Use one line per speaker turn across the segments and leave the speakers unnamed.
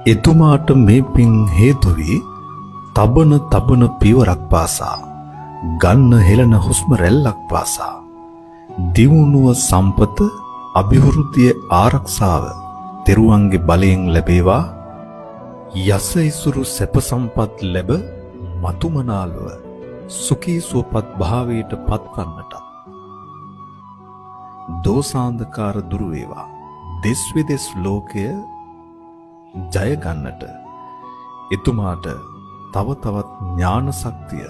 එතුමාට මේ පින් හේතු වී තබන තබන පියවරක් පාසා, ගන්න හෙළන හුස්ම රැල්ලක් පාසා දියුණුව, සම්පත, අභිවෘද්ධිය, ආරක්ෂාව තෙරුවන්ගේ බලයෙන් ලැබේවා. යස ඉසුරු සැප සම්පත් ලැබ මතුමනාලව සුඛී සුවපත් භාවයට පත්වන්නටත්, දෝසාන්ධකාර දුරු වේවා. දෙස් විදෙස් ලෝකය ජය ගන්නට එතුමාට තව තවත් ඥාන ශක්තිය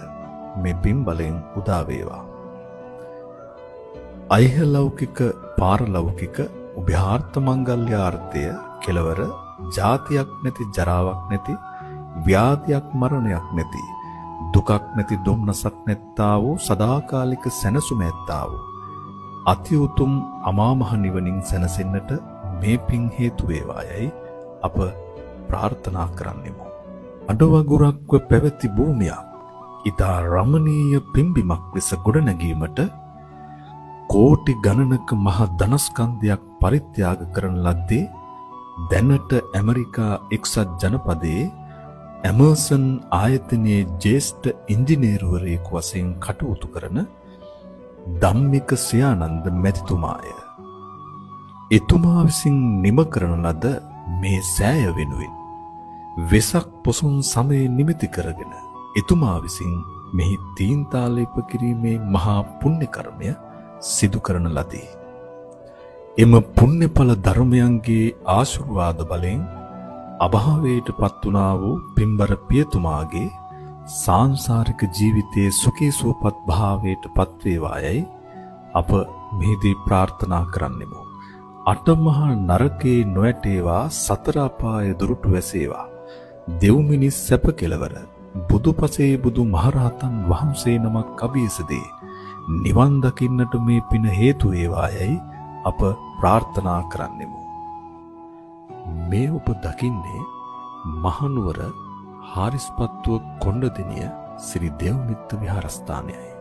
මේ පින් බලයෙන් උදා වේවා. ඓහලෞකික පාරලෞකික උභයාර්ථ මංගල්‍යාර්ථය කෙලවර ජාතියක් නැති, ජරාවක් නැති, ව්‍යාධියක් මරණයක් නැති, දුකක් නැති, දුම්නසක් නැත්තා වූ සදාකාලික සැනසුම ඇත්තා වූ අති උතුම් අමා මහ නිවනින් සැනසෙන්නට මේ පින් හේතු වේවා යයි අප ප්‍රාර්ථනා කරන්නෙමු. අඩවගුරක්ව පැවති භූමියක් ඉතා රමණීය පිම්බිමක් ලෙස ගොඩනැගීමට කෝටි ගණනක මහ ධනස්කන්ධයක් පරිත්‍යාග කරන ලද්දේ දැනට ඇමරිකා එක්සත් ජනපදයේ ඇමර්සන් ආයතනයේ ජ්‍යෙෂ්ඨ ඉංජිනේරුවරයෙකු වශයෙන් කටයුතු කරන ධම්මික සියානන්ද මැතිතුමාය. එතුමා විසින් නිම කරන ලද මේ සෑය වෙනුවෙන් වෙසක් පොසොන් සමය නිමිති කරගෙන එතුමා විසින් මෙහි තීන්තාලේප කිරීමේ මහා පුණ්‍ය කර්මය සිදු කරන ලදී. එම පුණ්‍යඵල ධර්මයන්ගේ ආශිර්වාද බලයෙන් අභාවයට පත් වුණා වූ පින්බර පියතුමාගේ සාංසාරික ජීවිතයේ සුඛී සුවපත් භාවයට පත්වේවායයි අප මෙහිදී ප්‍රාර්ථනා කරන්නෙමු. අටමහා නරකේ නොඇටේවා, සතර අපාය දුරුටු වැසේවා. දෙව් මිනිස් සැප කෙලවර බුදුපසේ බුදු මහරහතන් වහන්සේ නමක් අභියසදී නිවන් දකින්නට මේ පින හේතු වේවායයි අප ප්‍රාර්ථනා කරන්නෙමු. මේ ඔබ දකින්නේ මහනුවර හාරිස්පත්තුව කොණ්ඩදෙනිය සිරි දෙව්මිත්ත විහාරස්ථානයයි.